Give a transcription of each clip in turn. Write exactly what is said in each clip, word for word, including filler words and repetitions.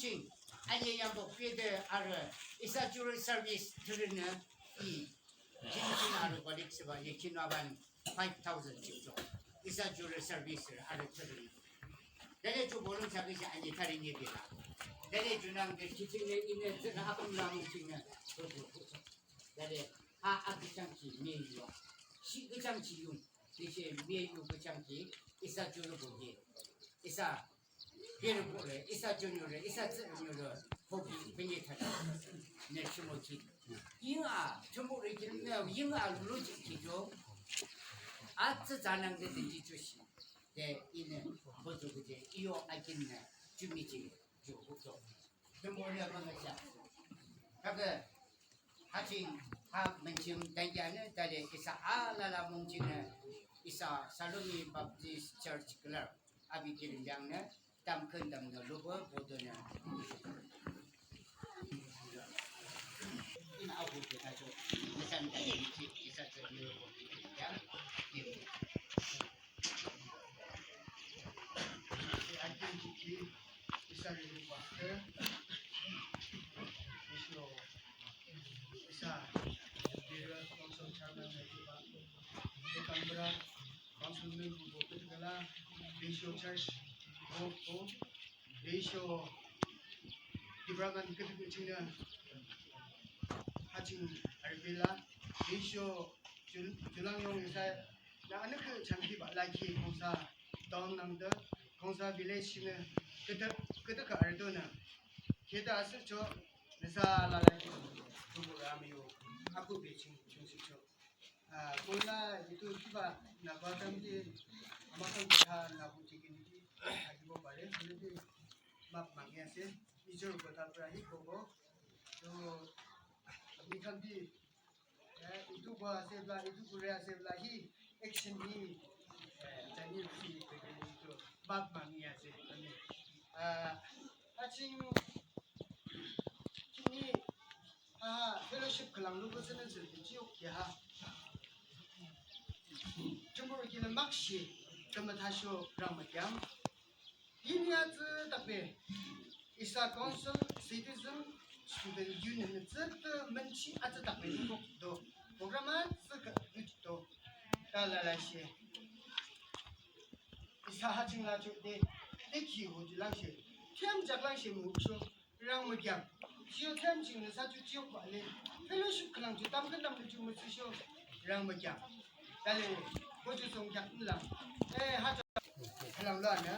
Ching, ani yambo pide arü, isa jury service thürünü, i, jini jini arü balik seba, ye kinaban five thousand ching jo. Isa jury service arü thürünü. Dale ju bolung sabi si ani thari ni bila. Dale ju nang de kiching ne ine zena apung lamung ching ne. Dale, ha, a, kichang ki, mi yo. Shi kichang ki yung. Dishe mi yo kichang ki, isa jury bogi. Isa Giri bole, isa junior re, isa tsü junior re, hobi, penye thada. Ne chimo chi. Ying a, chimo re ki, ne ying a lu chi ki jo. A tsü zanang de de ji jo shi. De ine, ho jo de, iyo a kin ne, chumi chi, jo, ho jo. Chimo re ma ga sha. Kaga, ha ching, ha menchim dangya ne, dale isa a la la mung chi ne, isa Salome Baptist Church Clerk, abi kirim yang ne, Tamkhüntamnü lubo bodonü. Ina abu de tacho. Nesan da yin chi isa zhe ni lubo ya. Acting chi isa ni lubo. Isho isa Dira Council Chairman na iba. Kambra Council member bo küdükala, Leisho Church bo, bo, Leisho department küdük chingnü, ha ching arübela, Leisho Jul-, Julang yong isa, na anükü changki ba laki Khongsa town nangde, Khongsa village chingnü, küdük, küdük arüdonü, keda asürcho, nüsa lalaki, tubu ramiyo, aku be ching, ching sicho. Ah, kola itu kiba na ba kam di, ama kam di ha na bu di kini di, akibo bare, kini di map mangi ase, ijor kota pura hi koko. To, ami kam di, eh, itu ba ase bla, itu kure ase bla hi, action hi, eh, jani si, itu map mangi ase, ami. Ah, aching, kini, ha, fellowship khülang luko senen sü, jiok ki ha. Jumur ki le makshi, kama thasho rang makyam. Yimya tsü takbe, isa Council Citizen Student Union tsü tü menchi atsü takbe nukok do. Program atsü ka do. Ta la la she. Isa ha ching la chok de, de ki ho ju lang she. Thiam jak lang she mu sho. Rang makyam. Jiyo them ching nüsa ju jiyo ba le. Fellowship khülang ju tam khülang ju mütsü sho. Rang makyam. Dale, ko ju song kyak nlang. Eh, ha ju khülang lo na.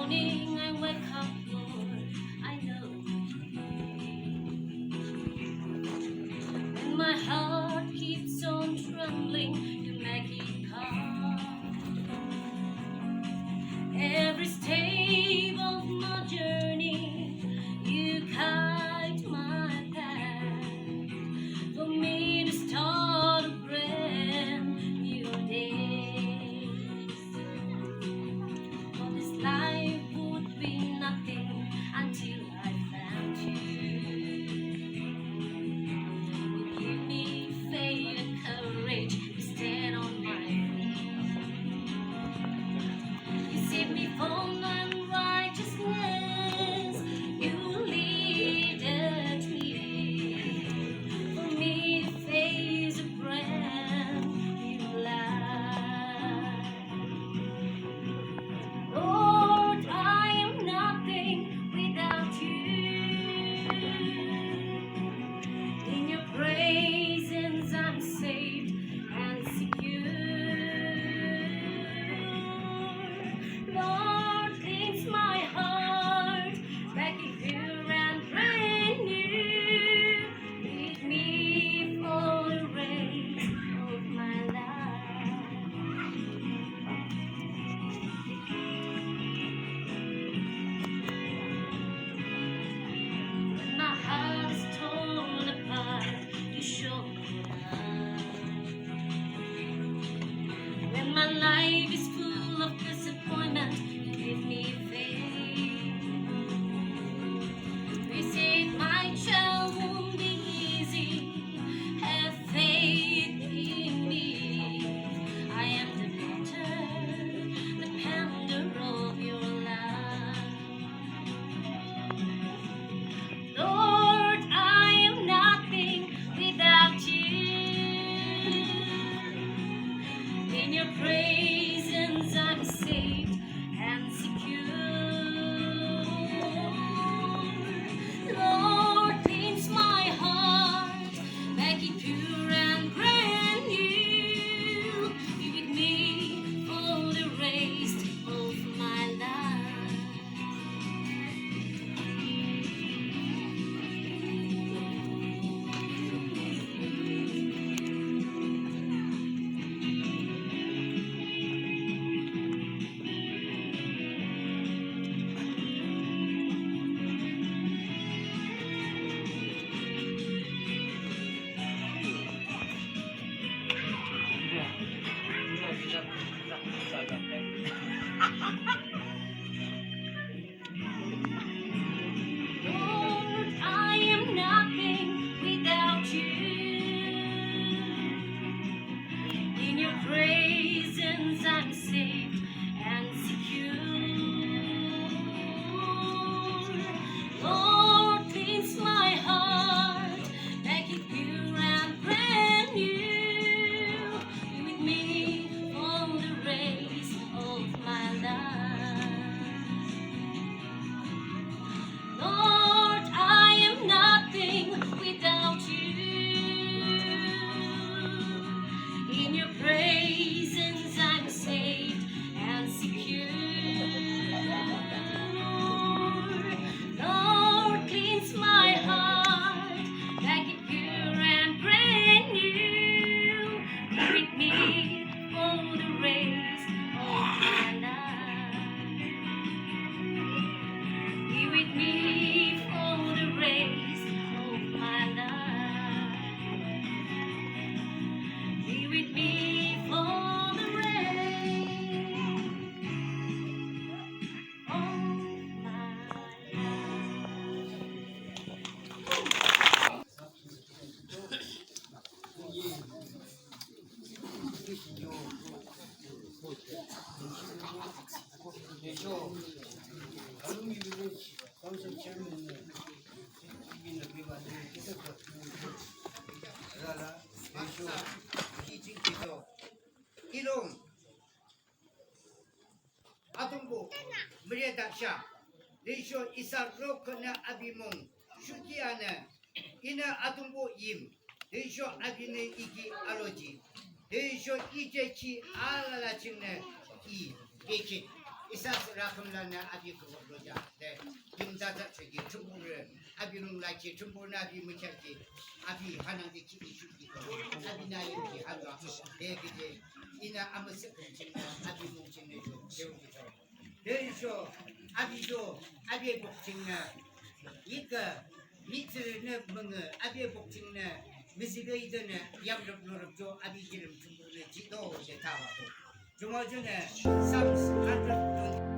Morning I wake up, Lord, I know you. When my heart keeps on trembling, you make it calm. Every step of my journey, you guide my path. For me to start a brand new day. For this life would be nothing until I found you. You give me faith and courage to stand on my feet. You save me from unrighteousness. You leaded me. For me to face a brand new life. Lord, I am nothing without you. In your presence I'm safe and secure. Lord, cleanse my heart, make it pure and brand new. Lead me for the rest of my life. When my heart is torn apart, you show me love. When my life is full of disappointment, you give me faith. You said, "My child, won't be easy. Have faith in me. I am the potter, the founder of your life." Lord, I am nothing without you. In your presence I'm safe and secure. Lord, cleanse my heart, make it pure and brand new. Be with me for the rest of my life. Lord, I am nothing without you. In your presence I'm safe and secure. Lord, cleanse my heart, make it pure and brand new. Be with me for the rest of my life. Lord, I am nothing without you. In your presence I'm safe and secure. Lord, cleanse my heart, make it pure and brand new. Be with me for the rest of my life. Be with me for the rest of my life. Be with me for the rest of my life. Atombo müreda sha. Tüsho isa roknü api mung shuki anü, inü Atombo yim. Tüsho apinü iki aloji. Tüsho ije ki alala chingnü i keki. Isa sürü khümlanü api kukuk loja de, yimda thsakchoki Thrünpuh, api lung lakhi Thrünpuhnü api mükheahkhi, api hanangde ki ishuki ko, api nü yimkhi hanba de kide, inü amüsüh kung chingnü, api mung chingnü yo, de kide. Tüsho, api yo, api bok chingnü, yika, mihtsürünü müngü, api bok chingnü, müziküdenü, yamrüp lurüp yo, api kilim Thrünpuhnü jido de thabah do. Jumonü, Psalms hundred twenty.